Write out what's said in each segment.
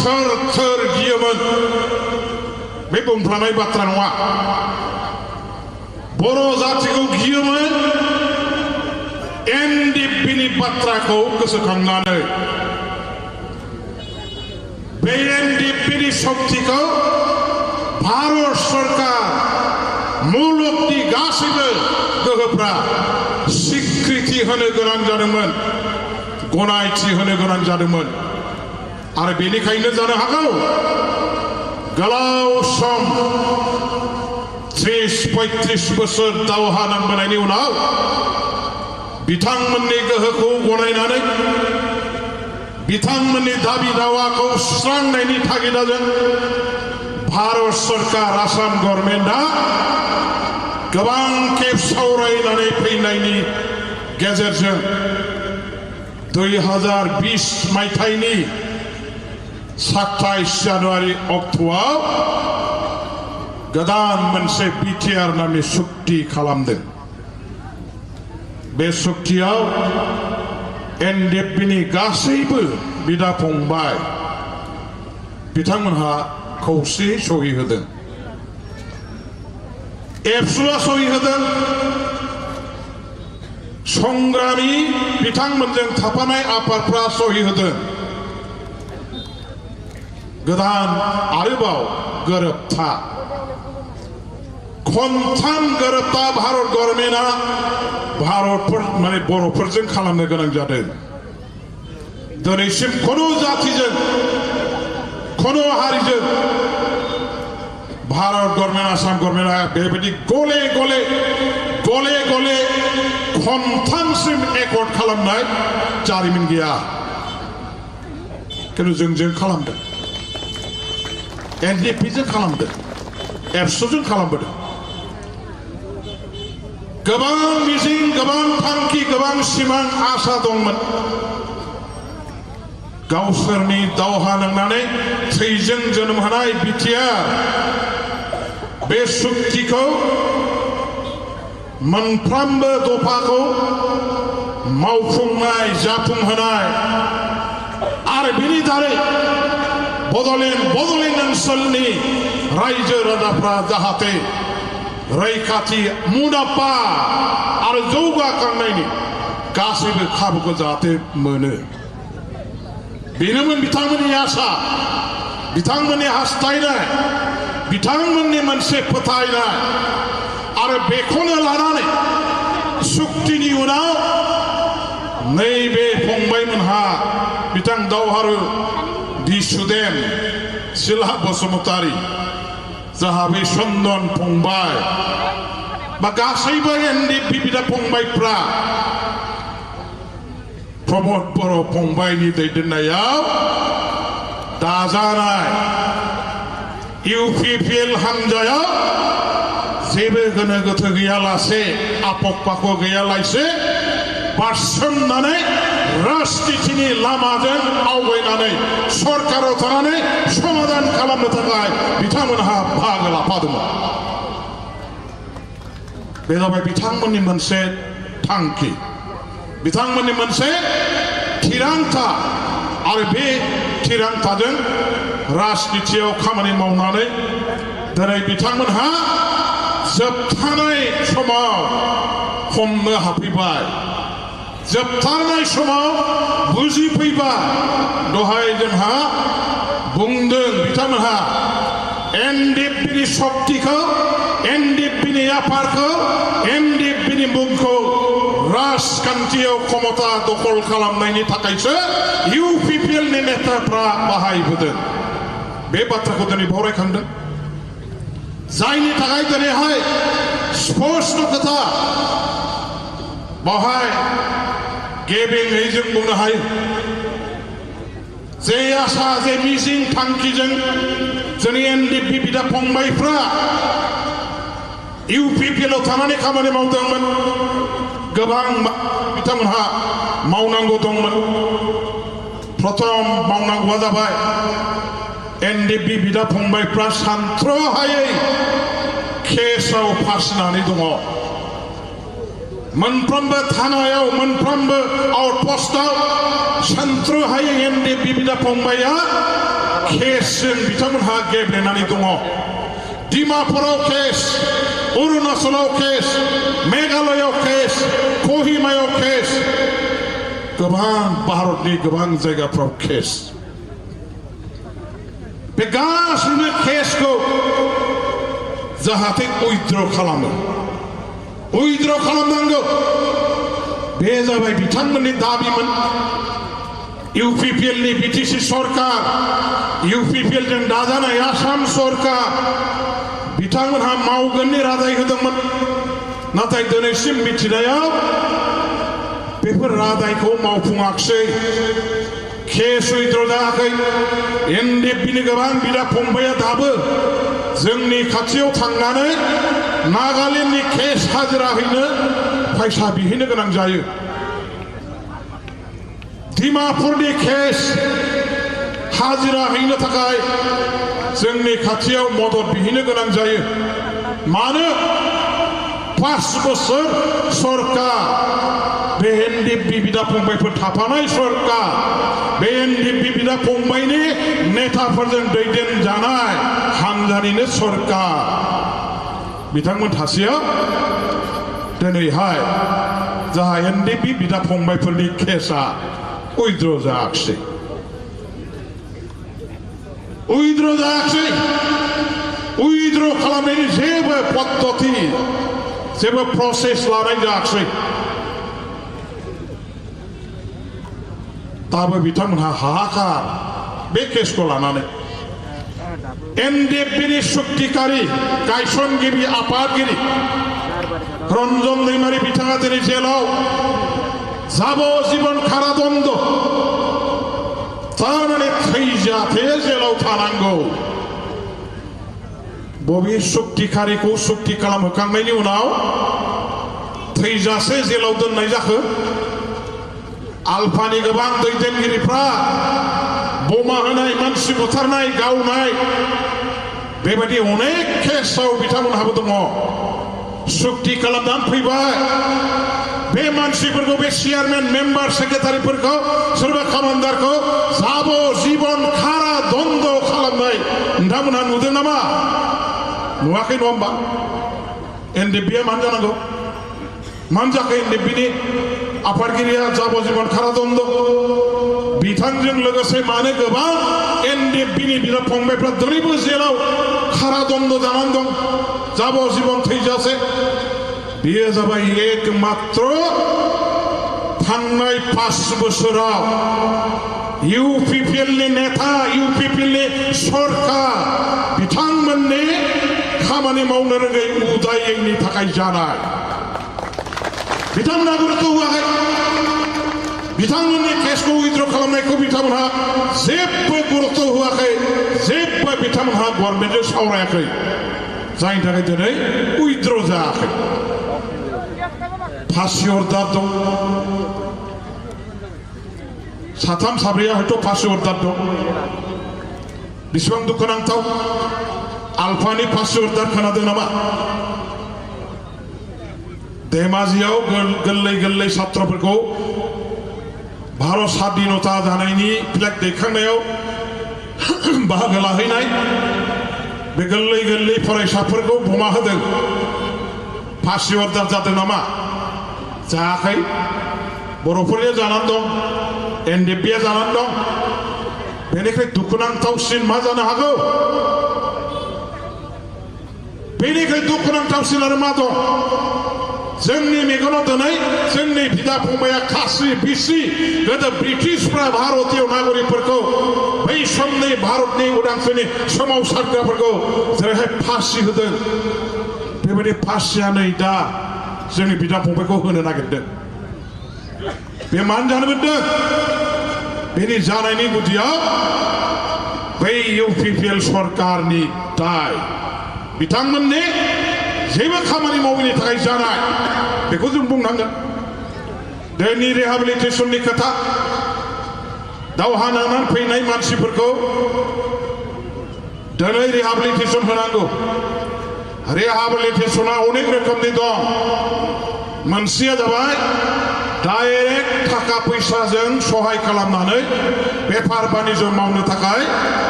थोर थोर गियोमोन बे बुंफ्लानाय बाथ्रा नङा बर' जातिखौ गियोमोन एनडिएफबिनि बाथ्राखौ गोसोखांनानै बे एनडिएफबिनि शक्तिखौ भारत सरकार मुलुगनि गासैबो गोहोफ्रा स्वीकृति होनो गोनां जादोंमोन गनायथि होनो गोनां जादोंमोन आरो बेनिखायनो जानो हागौ गोलाव सम 30-35 बोसोर दावहा नांबोनायनि उनाव बिथांमोननि गोहोखौ गनायनानै बिथांमोननि दाबि दावाखौ सुस्रांनायनि थागिदाजों भारत सरकार आसाम गभर्नमेन्टआ गोबां खेब सावरायनानै फैनायनि गेजेरजों 2020 मायथाइनि 27 जानुवारि अक्ट'आव गोदान मोनसे बिटिआर नामनि सुक्ति खालामदों बे सुक्तियाव एनडिएफबिनि गासैबो बिदा फंबाय बिथांमोनहा खौसेयै सहि होदों एबसुआ सहि होदों संग्रामी बिथांमोनजों थाफानाय आफादफ्रा सहि होदों गोदान आरोबाव गोरोबथा खनथाम गोरोबथा भारत गभर्नमेन्टआ बर'फोरजों खालामनो गोनां जादों दिनैसिम खुनु जातिजों खुनु हारिजों भारत गभर्नमेन्ट आसाम गभर्नमेन्टआ बेबायदि गले गले खनथामसिम एकर्ड खालामनाय जारिमिन गैया किन्तु जों खालामदों एनडिएफबिजों खालामदों एबसुजों खालामबोदों गोबां मिजिं गोबां थांखि गोबां सिमां आसा दंमोन गावसोरनि दावहा नांनानै थैजों जोनोम होनाय बिटिआर बे सुक्तिखौ मोनफ्रोमबो दफाखौ मावफुंनाय जाफुंहोनाय आरो बिनि दारै बड'लेण्ड ओनसोलनि रायजो राजाफ्रा जाहाथे रैखाथि मुलाम्फा आरो जौगाखांनायनि गासैबो खाबुखौ जाहाथे मोनो बेनोमोन बिथांमोननि आसा बिथांमोननि हास्थायनाय बिथांमोननि मोनसे फोथायनाय आरो बेखौनो लानानै सुक्तिनि उनाव नैबे फंबायमोनहा बिथां दावहारु दिसुदेम सिला बसुमतारी जाहाबे चन्दन फंबाय बा गासैबो एनडिएफबि बिदा फंबायफ्रा प्रमद बर' फंबायनि दैदेननायाव दाजानाय इउपिपिएल हान्जायाव जेबो गोनो गोथो गैयालासे आफक पाख गैयालासे बारसोमनानै राजनितिनि लामाजों आवगायनानै सरकाराव थानानै समाधान खालामनो थाखाय बिथांमोनहा बाहागो लाफादोंमोन बे जाबाय बिथांमोननि मोनसे थांखि बिथांमोननि मोनसे थिरांथा आरो बे थिरांथाजों राजनितियाव खामानि मावनानै दिनै बिथांमोनहा जोबथानाय समाव हमनो हाफैबाय जोबथारनाय समाव बुजिफैबाय दहाय जोंहा बुंदों बिथांमोनहा एनडिएफबिनि शक्तिखौ एनडिएफबिनि आफादखौ एनडिएफबिनि मुंखौ राजखान्थियाव क्षमता दखल खालामनायनि थाखायसो इउपिपिएलनि नेताफ्रा बाहायबोदों बे बाथ्राखौ दिनै बरायखांदों जायनि थाखाय दिनैहाय स्पष्ट खोथा बावहाय गेबेङै जों बुंनो हायो जे आसा जे मिजिं थांखिजों जोंनि एनडिएफबि बिदा फंबायफ्रा इउपिपिएलआव थानानै खामानि मावदोंमोन गोबां बिथांमोनहा मावनांगौ दंमोन प्रथम मावनांगौआ जाबाय एनडिएफबि बिदा फंबायफ्रा सानथ्र'हायै केसआव फासिनानै दङ मोनफ्रोमबो थानायाव मोनफ्रोमबो आउटपस्टआव सानथ्र'हायै एनडिएफबि बिदा फंबाया केसजों बिथांमोनहा गेब्लेनानै दङ डिमापुराव केस अरुणाचलाव केस मेघालयआव केस कहिमायाव केस गोबां भारतनि गोबां जायगाफ्राव केस बे गासैबो केसखौ जाहाथे उइथड्र खालामो उइथड्र खालामनांगौ बे जाबाय बिथांमोननि दाबिमोन इउपिपिएल नि बिटिसि सरकार इउपिपिएल जों दाजानाय आसाम सरकार बिथांमोनहा मावगोननि रादाय होदोंमोन नाथाय दिनैसिम मिथिनायाव बेफोर रादायखौ मावफुङाखै केस उइथड्र जायाखै एनडिएफबिनि गोबां बिदा फंबाया दाबो जोंनि खाथियाव थांनानै नागालेन्डनि केस हाजिरा हैनो फैसा बिहैनो गोनां जायो डिमापुरनि केस हाजिरा हैनो थाखाय जोंनि खाथियाव मदद बिहैनो गोनां जायो मानो 5 बोसोर सरकार बे एनडिएफबि बिदा फंबायफोर थाफानाय सरकार बे एनडिएफबि बिदा फंबायनि नेताफोरजों दैदेनजानाय हानजानिनो सरकार बिथांमोन थासेयाव दिनैहाय जाहा एनडिएफबि बिदा फंबायफोरनि केसआ उइथड्र जायाखै उइथड्र खालामनायनि जेबो पद्धति जेबो प्रसेस लानाय जायाखै दाबो बिथांमोनहा हाहाकार बे केसखौ लानानै एनडिएफबिनि सुक्तिकारि गायसनगिरि आफादगिरि रन्जन दैमारि बिथाङा दिनै जेलाव जाबजीबन कारादन्ड थारमाने थैजाथे जेलाव थानांगौ बबे सुक्तिकारिखौ सुक्ति खालामहोखांनायनि उनाव थैजासे जेलाव दोननाय जाखो आलफानि गोबां दैदेनगिरिफ्रा बमा होनाय मानसि बुथारनाय गावनाय बेबायदि अनेक केसाव बिथांमोनहाबो दङ सुक्ति खालामनानै फैबाय बे मानसिफोरखौ बे चेयारमेन मेम्बार सेक्रेटारिफोरखौ सोरबा कमान्डारखौ जाबजीबन कारादन्ड खालामनाय नोंथांमोनहा नुदों नामा नुवाखै नङा होमबा एनडिएफबिआ मानो जानांगौ मानो जाखो एनडिएफबिनि आफादगिरिया जाबजीबन कारादन्ड बिथांजों लोगोसे मानो गोबां एनडिएफबिनि बिदा फंबायफ्रा दिनैबो जेलाव कारादन्ड जानानै दं जाबजीबन थैजासे बेयो जाबाय एकमात्र थांनाय 5 बोसोराव इउपिपिएलनि नेता इउपिपिएलनि सरकार बिथांमोननि खामानि मावनो रोङै उदायैनि थाखाय जानाय बिथांमोनहा गुरुत्व होआखै बिथांमोननि केसखौ उइथड्र खालामनायखौ बिथांमोनहा जेबो गुरुत्व होआखै जेबो बिथांमोनहा गभर्नमेन्टजों सावरायाखै जायनि थाखाय दिनै उइथड्र जायाखै फासि अर्डार दं साथाम साब्रैया हयथ' फासि अर्डार दं बेसेबां दुखुनांथाव आलफानि फासि अर्डार खोनादों नामा धेमाजियाव गोरलै गोरलै छात्रफोरखौ भारत स्वाधीनता जानायनि फ्लेग दैखांनायाव बाहागो लाहैनाय बे गोरलै गोरलै फरायसाफोरखौ बमा होदों फासि अर्डार जादों नामा जायाखै बर'फोरनिया जानानै दं एनडिएफबिआ जानानै दं बेनिफ्राय दुखुनांथावसिन मा जानो हागौ बेनिफ्राय दुखुनांथावसिन आरो मा दं जोंनि मेगनाव दिनै जोंनि बिदा फंबाया खासि बिसि गोदो ब्रिटिशफ्रा भारतीय नागरिकफोरखौ बै समनि भारतनि उदांस्रिनि सोमावसारग्राफोरखौ जेरैहाय फासि होदों बेबायदि फासिया नै दा जोंनि बिदा फंबायखौ होनो नागिरदों बे मानो जानो मोनदों बेनि जानायनि गुदियाव बै इउपिपिएल सरकारनि दाय बिथांमोननि जेबो खामानि मावैनि थाखाय जानाय बेखौ जों बुंनांगोन दिनै रिहाबिलिटेसननि खोथा दावहा नांनानै फैनाय मानसिफोरखौ दिनै रिहाबिलिटेसन होनांगौ रिहाबिलिटेसना अनेक रोखोमनि दं मोनसेया जाबाय डाइरेक्ट थाखा फैसाजों सहाय खालामनानै बेफार बानिज्य मावनो थाखाय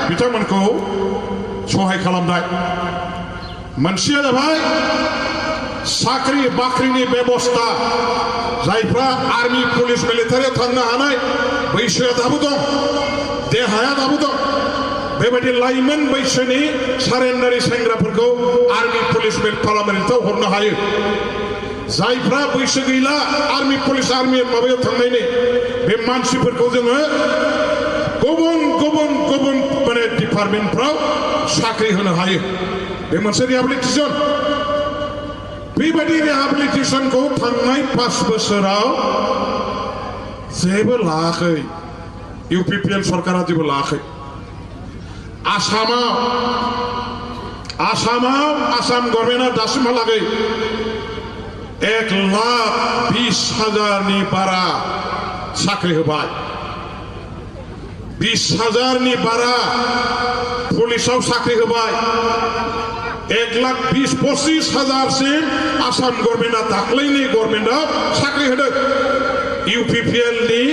बिथांमोनखौ सहाय खालामनाय मोनसेया जाबाय साख्रि बाख्रिनि बेबस्था जायफ्रा आर्मी पुलिस मिलिटारियाव थांनो हानाय बैसोआ दाबो दं देहाया दाबो दं बेबायदि लाइमोन बैसोनि सारेन्डारि सेंग्राफोरखौ आर्मी पुलिस पार्लामेन्टआव हरनो हायो जायफ्रा बैसो गैला आर्मी पुलिस आर्मी माबायाव थांनायनि बे मानसिफोरखौ जोङो गुबुन गुबुन गुबुन माने डिपार्टमेन्टफ्राव साख्रि होनो हायो बे मोनसे रिहेबिलिटेसन बेबायदि रिहेबिलिटेसनखौ थांनाय 5 बोसोराव जेबो लायाखै इउपिपिएल सरकारा जेबो लायाखै आसाम गभर्नमेन्टआ दासिमहालागै 1,20,000 बारा साख्रि होबाय 20,000 बारा पुलिसाव साख्रि होबाय 1,20,000-25,000 आसाम गभर्नमेन्टआ दाख्लैनि गभर्नमेन्टआव साख्रि होदों इउपिपिएलनि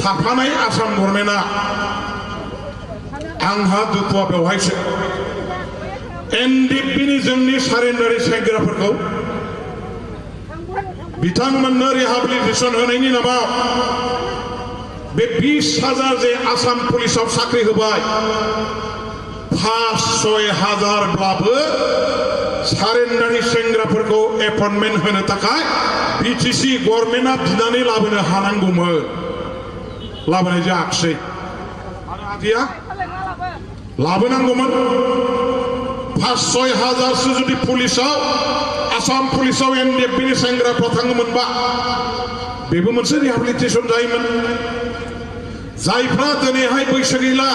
थाफानाय आसाम गभर्नमेन्टआ आंहा दुखुआ बेवहायसो एनडिएफबिनि जोंनि सारेन्डारि सेंग्राफोरखौ बिथांमोननो रिहेबिलिटेसन होनायनि नामाव बे 20,000 जे आसाम पुलिसाव साख्रि होबाय 5-6,000 ब्लाबो सारेन्डारि सेंग्राफोरखौ एपइन्टमेन्ट होनो थाखाय बिटिसि गभर्नमेन्टआ बिनानै लाबोनो हानांगौमोन लाबोनाय जायाखिसै आरो लाबोनांगौमोन 5-6,000 जुदि पुलिसाव आसाम पुलिसाव एनडिएफबिनि सेंग्राफ्रा थाङोमोनबा बेबो मोनसे रिहेबिलिटेसन जायोमोन जायफ्रा दिनैहाय बैसो गैला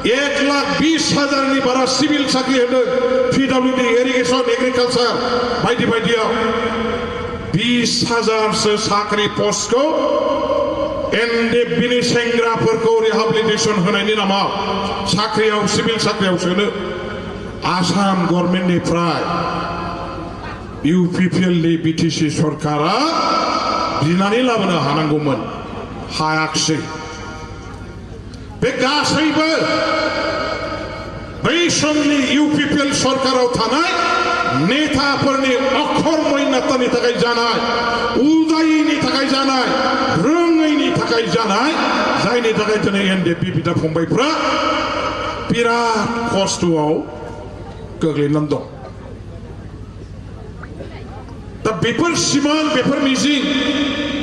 1,20,000 बारा सिभिल साख्रि होदों पिडब्लिउडि इरिगेसन एग्रिकालचार बायदि बायदियाव 20,000 साख्रि पस्टखौ एनडिएफबिनि सेंग्राफोरखौ रिहेबिलिटेसन होनायनि नामाव साख्रियाव सिभिल साख्रियाव सोनो आसाम गभर्नमेन्टनिफ्राय इउपिपिएलनि बिटिसि सरकारा बिनानै लाबोनो हानांगौमोन हायाखिसै बे गासैबो बै समनि इउपिपिएल सरकाराव थानाय नेताफोरनि अखरमयनातानि थाखाय जानाय उदायैनि थाखाय जानाय रोङैनि थाखाय जानाय जायनि थाखाय दिनै एनडिएफबि बिदा फंबायफ्रा बिराद खस्थ'आव गोग्लैनानै दं दा बेफोर सिमां बेफोर मिजिं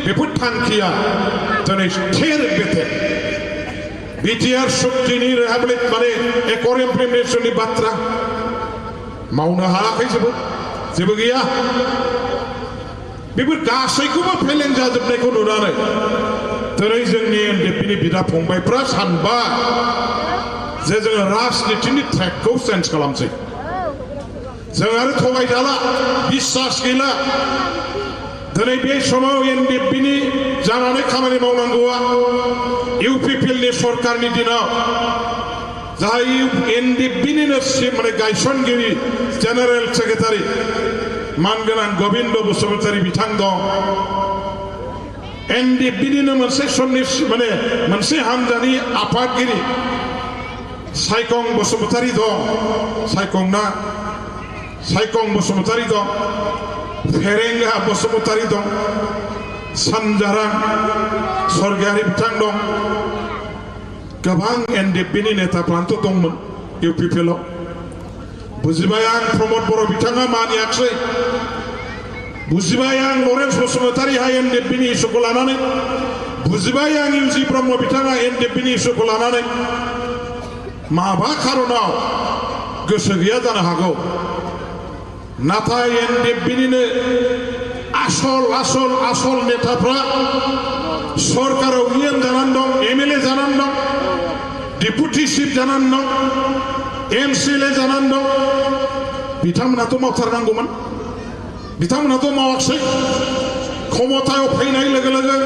बेफोर थांखिया दिनै थेर बेथेर बिटिआर सुक्तिनि रिहेबिलिट माने एकर इमप्लिमेन्टेसननि बाथ्रा मावनो हायाखै जेबो गैया बेफोर गासैखौबो फेलें जाजोबनायखौ नुनानै दिनै जोंनि एनडिएफबिनि बिदा फंबायफ्रा सानबाय जे जोङो राजनितिनि ट्रेकखौ चेन्ज खालामसै जों आरो थगायजाला बिश्वास गैला दिनै बे समाव एनडिएफबिनि जानानै खामानि मावनांगौआ इउपिपिएलनि सरकारनि दिनाव जाय एनडिएफबिनिनो माने गायसनगिरि जेनेरेल सेक्रेटारि मानगोनां गबिन्द बसुमतारी बिथां दं एनडिएफबिनिनो मोनसे समनि माने मोनसे हानजानि आफादगिरि सायखं बसुमतारी दं सायखं बसुमतारी दं फेरेंगा बसुमतारी दं सानजारां सरगियारि बिथां दं गोबां एनडिएफबिनि नेताफ्रानोथ' दंमोन इउपिपिएलआव बुजिबाय आं प्रमद बर' बिथाङा मानियाखिसै बुजिबाय आं लरेन्स बसुमतारीहा एनडिएफबिनि इस्युखौ लानानै बुजिबाय आं इउजि ब्रह्म बिथाङा एनडिएफबिनि इस्युखौ लानानै माबा खारनाव गोसो गैया जानो हागौ नाथाय एनडिएफबिनिनो आसल नेताफ्रा सरकाराव इएम जानानै दं एमएलए जानानै दं डेपुटि चिफ जानानै दं एमसिएलए जानानै दं बिथांमोनाथ' मावथारनांगौमोन बिथांमोनाथ' मावाखिसै क्षमतायाव फैनाय लोगो लोगो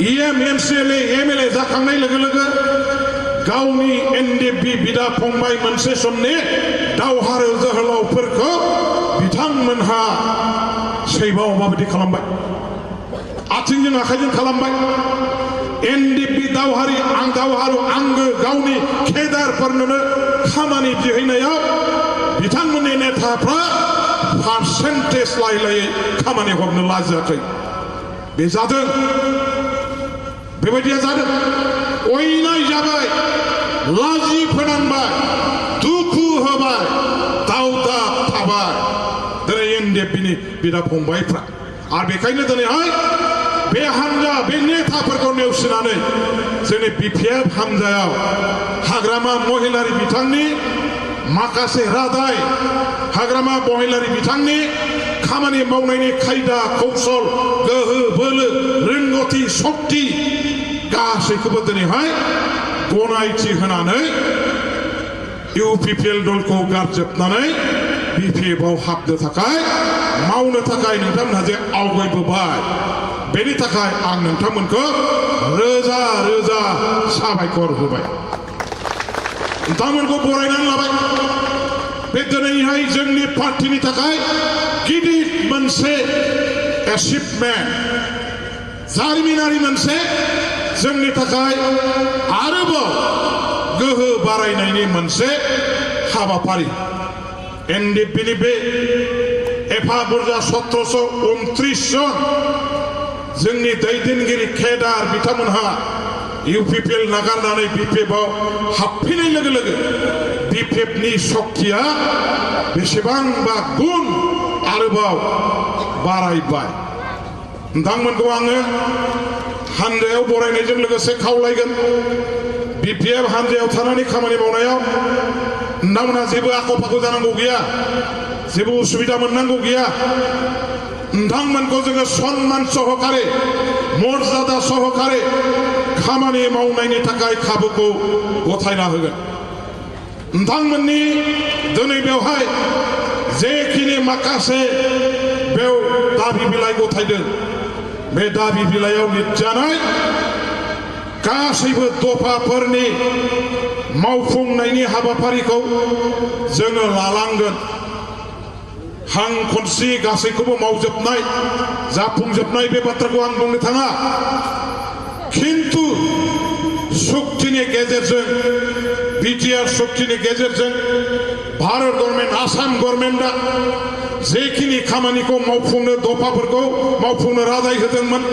इएम एमसिएलए एमएलए जाखांनाय लोगो लोगो गावनि एनडिएफबि बिदा फंबाय मोनसे समनि दावहारु जोहोलावफोरखौ बिथांमोनहा सैबाव माबायदि खालामबाय आथिंजों आखाइजों खालामबाय एनडिपि दावहारि आं दावहारु आंगो गावनि केडारफोरनो खामानि दिहैनायाव बिथांमोननि नेताफ्रा पार्सेन्टेज लायै खामानि हरनो लाजियाखै बे जादों बेबायदिया जादों अयनाय जाबाय लाजि फोनांबाय दुखु होबाय दावदाब थाबाय दिनै एनडिएफबिनि बिदा फंबायफ्रा आरो बेखायनो दिनैहाय बे हान्जा बे नेताफोरखौ नेवसिनानै जोंनि बिपिएफ हान्जायाव हाग्रामा महिलारि बिथांनि माखासे रादाय हाग्रामा महिलारि बिथांनि खामानि मावनायनि खायदा कौशल गोहो बोलो रोंगौथि शक्ति गासैखौबो दिनैहाय गनायथि होनानै इउपिपिएल दलखौ गारजोबनानै बिपिएफआव हाबनो थाखाय मावनो थाखाय नोंथांमोनहा जे आवगायबोबाय बेनि थाखाय आं नोंथांमोनखौ रोजा रोजा साबायखर होबाय नोंथांमोनखौ बरायनानै लाबाय बे दिनैहाय जोंनि पार्टिनि थाखाय गिदिर मोनसे एचिभमेन्ट जारिमिनारि मोनसे जोंनि थाखाय आरोबाव गोहो बारायनायनि मोनसे हाबाफारि एनडिएफबिनि बे एफा बुरजा 1729 जन जोंनि दैदेनगिरि केडार बिथांमोनहा इउपिपिएल नागारनानै बिपिएफआव हाबफैनाय लोगो लोगो बिपिएफनि शक्तिया बेसेबांबा गुन आरोबाव बारायबाय नोंथांमोनखौ आङो हान्जायाव बरायनायजों लोगोसे खावलायगोन बिपिएफ हान्जायाव थानानै खामानि मावनायाव नोंथांमोनहा जेबो आख' फाख' जानांगौ गैया जेबो उसुबिदा मोननांगौ गैया नोंथांमोनखौ जोङो सन्मान सहकारे मर्यादा सहकारे खामानि मावनायनि थाखाय खाबुखौ गथायना होगोन नोंथांमोननि दिनै बेवहाय जेखिनि माखासे बेव दाबि बिलाइ गथायदों बे दाबि बिलाइयाव लिरजानाय गासैबो दफाफोरनि मावफुंनायनि हाबाफारिखौ जोङो लालांगोन हां खनसि गासैखौबो मावजोबनाय जाफुंजोबनाय बे बाथ्राखौ आं बुंनो थाङा खिन्थु शक्तिनि गेजेरजों बिटिआर शक्तिनि गेजेरजों भारत गभर्नमेन्ट आसाम गभर्नमेन्टआ जेखिनि खामानिखौ मावफुंनो दफाफोरखौ मावफुंनो रादाय होदोंमोन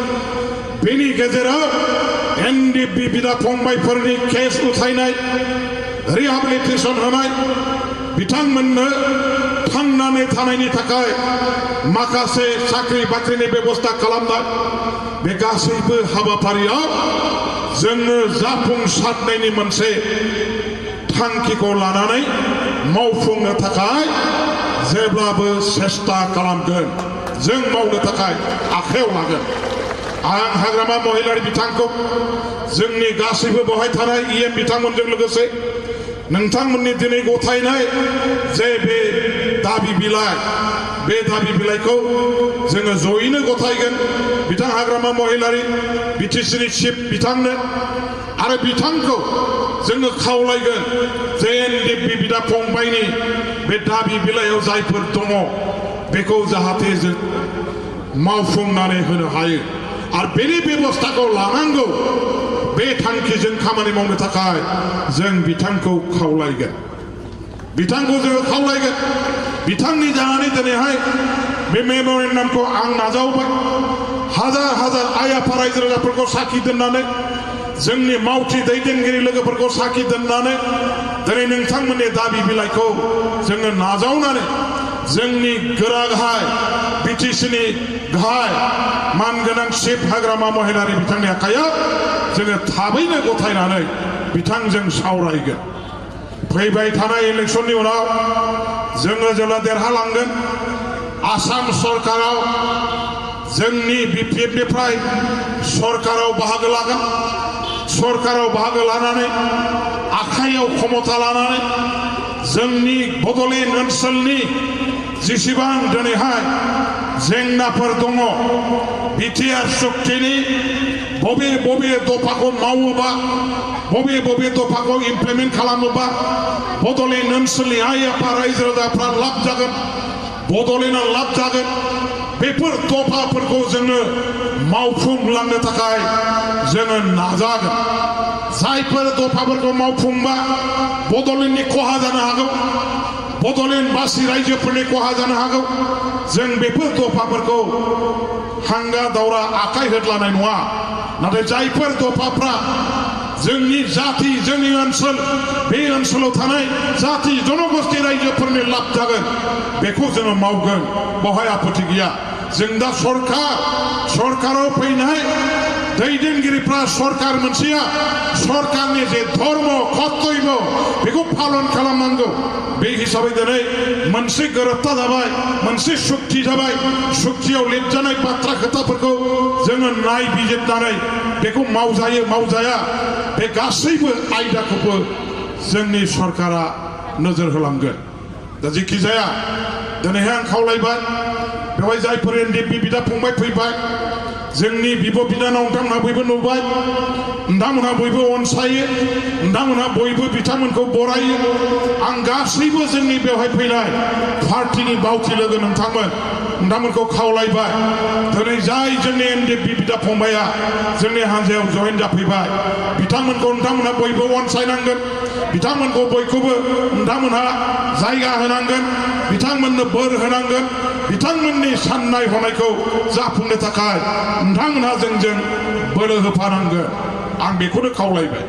बेनि गेजेराव एनडिएफबि बिदा फंबायफोरनि केस उथायनाय रिहाबिलिटेसन होनाय बिथांमोननो थांनानै थानायनि थाखाय माखासे साख्रि बाख्रिनि बेबस्था खालामनाय बे गासैबो हाबाफारियाव जोङो जाफुंसारनायनि मोनसे थांखिखौ लानानै मावफुंनो थाखाय जेब्लाबो सेस्था खालामगोन जों मावनो थाखाय आखायाव लागोन आं हाग्रामा महिलारि बिथांखौ जोंनि गासैबो बेवहाय थानाय इएम बिथांमोनजों लोगोसे नोंथांमोननि दिनै गथायनाय जे बे दाबि बिलाइ बे दाबि बिलाइखौ जोङो जयैनो गथायगोन बिथां हाग्रामा महिलारि बिटिसिनि चिफ बिथांनो आरो बिथांखौ जोङो खावलायगोन जे एनडिएफबि बिदा फंबायनि बे दाबि बिलाइयाव जायफोर दङ बेखौ जाहाथे जों मावफुंनानै होनो हायो आरो बेनि बेबस्थाखौ लानांगौ बे थांखिजों खामानि मावनो थाखाय जों बिथांखौ खावलायगोन बिथांखौ जोङो खावलायगोन बिथांनि जानानै दिनैहाय बे मेम'रेन्डामखौ आं नाजावबाय हाजार हाजार आइ आफा रायजो राजाफोरखौ साखि दोननानै जोंनि मावथि दैदेनगिरि लोगोफोरखौ साखि दोननानै दिनै नोंथांमोननि दाबि बिलाइखौ जोङो नाजावनानै जोंनि गोरा गाहाय बिटिसिनि गाहाय मानगोनां चिफ हाग्रामा महिलारि बिथांनि आखायाव जोङो थाबैनो गथायनानै बिथांजों सावरायगोन फैबाय थानाय इलेक्सननि उनाव जोङो जेब्ला देरहालांगोन आसाम सरकाराव जोंनि बिपिएफनिफ्राय सरकाराव बाहागो लागोन सरकाराव बाहागो लानानै आखायाव क्षमता लानानै जोंनि बड'लेण्ड ओनसोलनि जेसेबां दिनैहाय जेंनाफोर दङ बिटिआर शक्तिनि बबे बबे दफाखौ मावोबा बबे बबे दफाखौ इमप्लिमेन्ट खालामोबा बड'लेण्ड ओनसोलनि आइ आफा रायजो राजाफ्रा लाब जागोन बड'लेण्डआ लाब जागोन बेफोर दफाफोरखौ जोङो मावफुंलांनो थाखाय जोङो नाजागोन जायफोर दफाफोरखौ मावफुंबा बड'लेण्डनि खहा जानो हागौ बड'लेण्डबासि रायजोफोरनि खहा जानो हागौ जों बेफोर दफाफोरखौ हांगा दावरा आखाइ होद्लानाय नङा नाथाय जायफोर दफाफ्रा जोंनि जाति जोंनि ओनसोल बे ओनसोलाव थानाय जाति जनगोष्ठी रायजोफोरनि लाब जागोन बेखौ जोङो मावगोन बेवहाय आपत्ति गैया जों दा सरकाराव फैनाय दैदेनगिरिफ्रा सरकार मोनसेया सरकारनि जे धर्म कर्तव्य बेखौ पालन खालामनांगौ बे हिसाबै दिनै मोनसे गोरोबथा जाबाय मोनसे सुक्ति जाबाय सुक्तियाव लिरजानाय बाथ्रा खोथाफोरखौ जोङो नायबिजिरनानै बेखौ मावजायो मावजाया बे गासैबो आयदाखौबो जोंनि सरकारा नोजोर होलांगोन दा जेखि जाया दिनैहाय आं खावलायबाय बेवहाय जायफोर एनडिएफबि बिदा फंबाय फैबाय जोंनि बिब' बिनानाव नोंथांमोनहा बयबो नुबाय नोंथांमोनहा बयबो अनसायो नोंथांमोनहा बयबो बिथांमोनखौ बरायो आं गासैबो जोंनि बेवहाय फैनाय पार्टिनि बावथि लोगो नोंथांमोनखौ खावलायबाय दिनै जाय जोंनि एनडिएफबि बिदा फंबाया जोंनि हान्जायाव जयेन जाफैबाय नोंथांमोनहा बयबो अनसायनांगोन बिथांमोनखौ बयखौबो नोंथांमोनहा जायगा होनांगोन बिथांमोननो बोर होनांगोन बिथांमोननि साननाय हनायखौ जाफुंनो थाखाय नोंथांमोनहा जोंजों बोलो होफानांगोन आं बेखौनो खावलायबाय